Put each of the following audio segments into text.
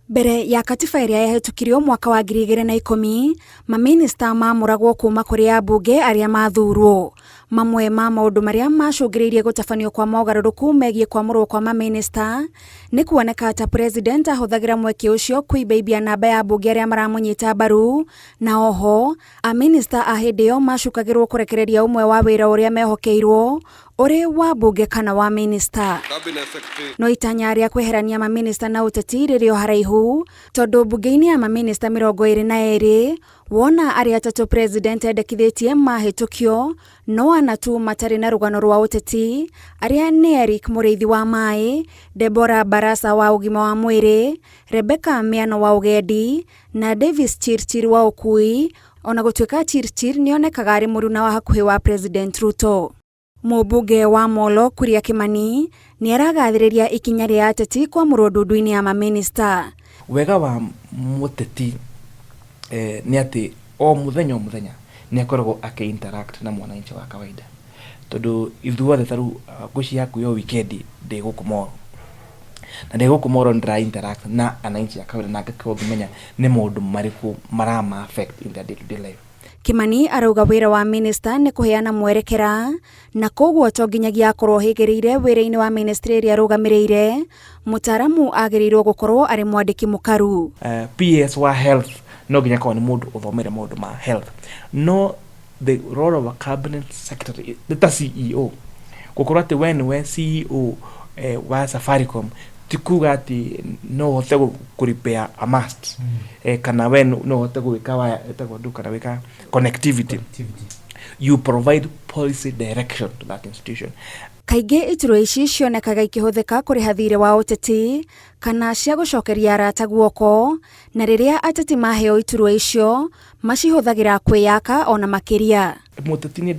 Mbere ya katiba ĩrĩa yahĩtũkirio mwaka wa 2010, mamĩnĩsta mamũragwo kuma kũrĩ ambunge arĩa mathurwo. Mamwe ma maũndũ marĩa macũngĩrĩirie gũtabanio kwa mogarũrũku megiĩ kwamũrwo kwa mamĩnĩsta nĩ kuoneka ta president ahũthagĩra mweke ũcio kũimbaibia namba ya ambunge arĩa maramũnyita mbaru, na oho amĩnĩsta a hĩndĩ ĩyo macukagĩrwo kũrekereria ũmwe wa wĩra ũrĩa mehokeirwo ũrĩ wa mbunge kana wa mĩnĩsta. No itanya rĩa kweherania mamĩnĩsta na ũteti rĩrĩ o haraihu, tondũ mbunge-inĩ ya mamĩnĩsta 22, wona arĩa atatũ president endekithĩtie mahĩtũkio, no ana tu matarĩ na rũgano rwa ũteti, arĩa nĩ Eric Mũrĩithi wa maĩ, Deborah Barasa wa ũgima wa mwĩrĩ, Rebecca Miano wa ũgendi, na Davis Chirchir wa ũkui, ona gũtuĩka Chirchir nĩonekaga arĩ mũruna wa hakuhĩ wa President Ruto. Mũmbunge wa Molo Kuria Kimani nĩ aragathĩrĩria ikinya rĩa ateti kwamũrwo ndundu-inĩ ya mamĩnĩsta. Wega wa mũteti nĩ atĩ o mũthenya o mũthenya nĩ akoragwo akĩ interact na mwananchi wa kawaida, tondũ ithuothe ta rĩu ngwĩciria hakuhĩ o weekend ndĩ gũkũ Molo, na ndĩ gũkũ Molo nĩ ndĩra interact na ananchi a kawaida na ngakorwo ngĩmenya nĩ maũndũ marĩkũ marama affect in their day to day life. Kimani arauga wĩra wa minista nĩ kũheana mwerekera na koguo to nginyagia akorwo hĩgĩrĩire wĩra-inĩ wa ministry ĩrĩa arũgamĩrĩire. Mũtaaramu agĩrĩirwo gũkorwo arĩ mwandĩki mũkaru. PS wa health no nginya akorwo nĩ mũndũ ũthomeire maũndũ ma health, no the role of a cabinet secretary nĩ ta CEO. Gũkorwo atĩ we nĩwe CEO wa Safaricom ti kuga atĩ no ũhote kũ repair a mast, kana we no ũhote gwĩka waya ĩtagwo ndũ kana gwĩka connectivity. You provide policy direction to that institution. Kaingĩ iturwa ici cionekaga ikĩhũthĩka kũrĩha thirĩ wa ũteti kana cia gũcokeria arata guoko, na rĩrĩa ateti maheo iturwa icio macihũthagĩra kwĩyaka ona makĩria. Mũteti nĩ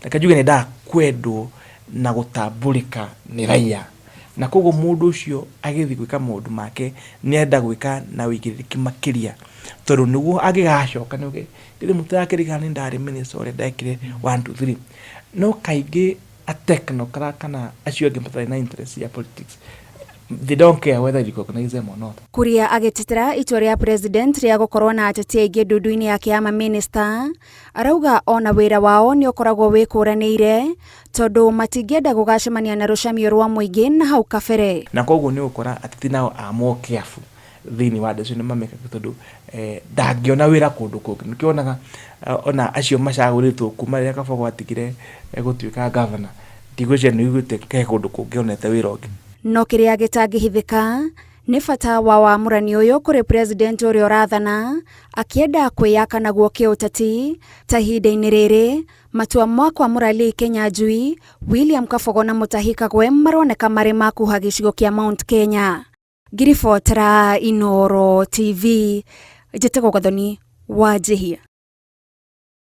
reke njuge nĩ endaga kwendwo na gũtambũrĩka nĩ raia, na koguo mũndũ ũcio agĩthiĩ gwĩka maũndũ make nĩ enda gwĩka na ũigĩrĩrĩki makĩria, tondũ nĩguo angĩgacoka nĩ auge githĩ mũtirakĩririkana nĩ ndarĩ minister ũrĩa ndekire 1 2 3. No kaingĩ a technocrat kana acio angĩ matarĩ na interest ya politics, they don't care whether you recognize them or not. Kuria agĩtetera itua rĩa president rĩa gũkorwo na ateti aingĩ ndundu-inĩ yake ya mamĩnĩsta, arauga ona wĩra wao nĩ ũkoragwo wĩkũranĩire, tondũ matingĩenda gũgacemania na rũcamio rwa mũingĩ na hau kabere. Na koguo nĩ ũgũkora ateti nao are more careful thĩinĩ wa decision mamĩkaga, tondũ ndangĩona wĩra kũndũ kũngĩ. Nĩkĩo wonaga ona acio macagũrĩtwo kuma rĩrĩa Kabogo atigire gũtuĩka governor, ndigwĩciria nĩ ũiguĩte he kũndũ kũngĩ onete wĩra ũngĩ. No kĩrĩa gĩtangĩhithĩka nĩ bata wa wamũrani ũyũ kũrĩ president ũrĩa ũrathana akĩenda kwĩyaka naguo kĩũteti. Ta ihinda-inĩ rĩrĩ, matua ma kwamũra Lee Kinyanjui, William Kabogo na Mutahi Kagwe maroneka marĩ ma kuha gĩcigo kĩa Mount Kenya. Ngiribotera Inooro TV, njĩtagwo Gathoni wa Njihia.